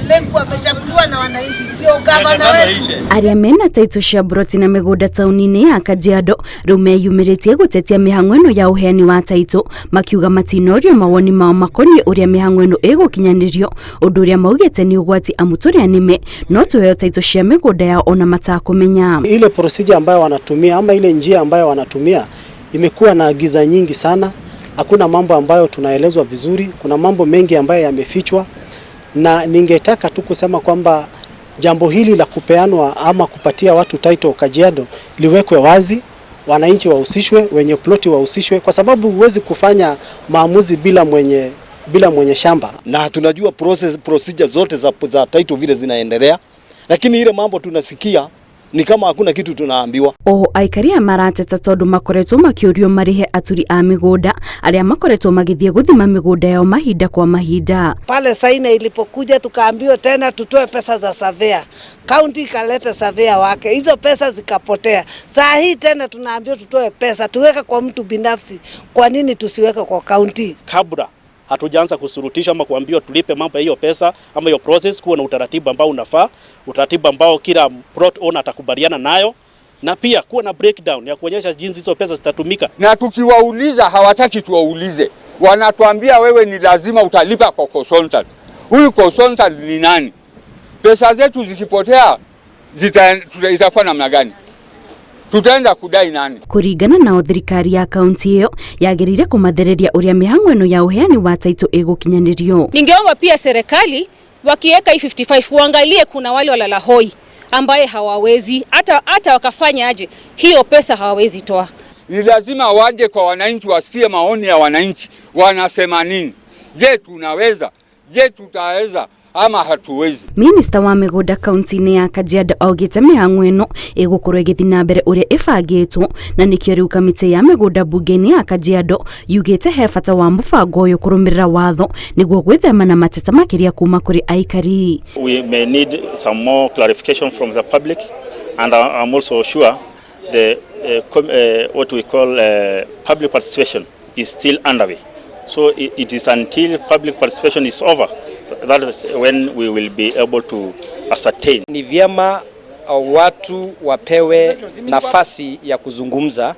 Lenku amechaguliwa na wananchi, ndio gavana wetu. Arĩa mena taitũ cia mburoti na mĩgũnda taũni-inĩ ya Kajiado rĩu meyumĩrĩtie gũtetia mĩhang'o ĩno ya ũheani wa taitũ, makiuga matinorio mawoni mao makoniĩ ũrĩa mĩhang'o ĩno ĩgũkinyanĩrio, ũndũ ũrĩa maugĩte nĩ ũgwati amu tũrĩa nĩme no tũheo taitũ cia mĩgũnda yao ona matakũmenya. Ile procedure ambayo wanatumia ama ile njia ambayo wanatumia imekuwa na giza nyingi sana. Hakuna mambo ambayo tunaelezwa vizuri, kuna mambo mengi ambayo yamefichwa, na ningetaka tu kusema kwamba jambo hili la kupeanwa ama kupatia watu title Kajiado liwekwe wazi, wananchi wahusishwe, wenye ploti wahusishwe, kwa sababu huwezi kufanya maamuzi bila mwenye shamba. Na tunajua procedure zote za title vile zinaendelea, lakini ile mambo tunasikia ni kama hakuna kitu tunaambiwa. Oho aikari aya marateta tondu makoretwo makiũrio marĩhe aturi a mĩgũnda arĩa makoretwo magĩthiĩ gũthima mĩgũnda yao mahinda kwa mahinda. Pale Saina ilipokuja tukaambiwa tena tutoe pesa za surveyor. County ikaleta surveyor wake, hizo pesa zikapotea. Saa hii tena tunaambiwa tutoe pesa tuweke kwa mtu binafsi. Kwa nini tusiweke kwa county? Kabla hatujaanza kusurutisha ama kuambiwa tulipe mambo ya hiyo pesa ama hiyo process, kuwa na utaratibu ambao unafaa, utaratibu ambao kila plot owner atakubaliana nayo, na pia kuwa na breakdown ya kuonyesha jinsi hizo pesa zitatumika. Na tukiwauliza hawataki tuwaulize, wanatuambia wewe ni lazima utalipa kwa consultant. Huyu consultant ni nani? Pesa zetu zikipotea itakuwa namna gani? Tutaenda kudai nani? Kũringana nao, thirikari ya kaunti ĩyo yagĩrĩire kũmathereria ũrĩa mĩhang'o ĩno ya ũheani wa taitũ ĩgũkinyanĩrio. Ningeomba pia serikali wakiweka hii 55 uangalie kuna wale walala hoi ambaye hawawezi hata wakafanya aje hiyo pesa hawawezi toa. Ni lazima waje kwa wananchi, wasikie maoni ya wananchi, wanasema nini. Je, tunaweza? Je, tutaweza ama hatuwezi? Minista wa mĩgũnda kaunti-inĩ ya Kajiado augĩte mĩhang'o ĩno ĩgũkorwo ĩgĩthiĩ na mbere ũrĩa ĩbangĩtwo, na nĩkĩo rĩu kamĩtĩ ya mĩgũnda mbunge-inĩ ya Kajiado yugĩte he bata wa mũbango ũyũ kũrũmĩrĩra watho nĩguo gwĩthema na mateta makĩria kuma kũrĩ aikari. We may need some more clarification from the public, and I'm also sure the what we call public participation is still underway. So it is until public participation is over that is when we will be able to ascertain. Ni vyema watu wapewe nafasi ya kuzungumza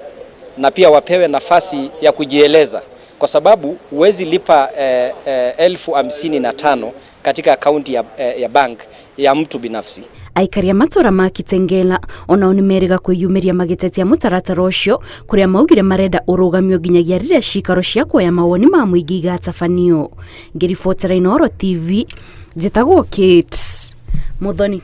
na pia wapewe nafasi ya kujieleza, kwa sababu huwezi lipa 55,000 katika akaunti ya bank ya mtu binafsi. Aikari a matũra ma Kitengela onao nĩ merĩga kwĩyumĩria magĩtetia mũtaratara ũcio, kũrĩa maugire marenda ũrũgamio nginyagia rĩrĩa cikaro cia kuoya mawoni ma mũingĩ igatabanio. Ngĩribotera Inooro TV, njĩtagwo Kate Muthoni.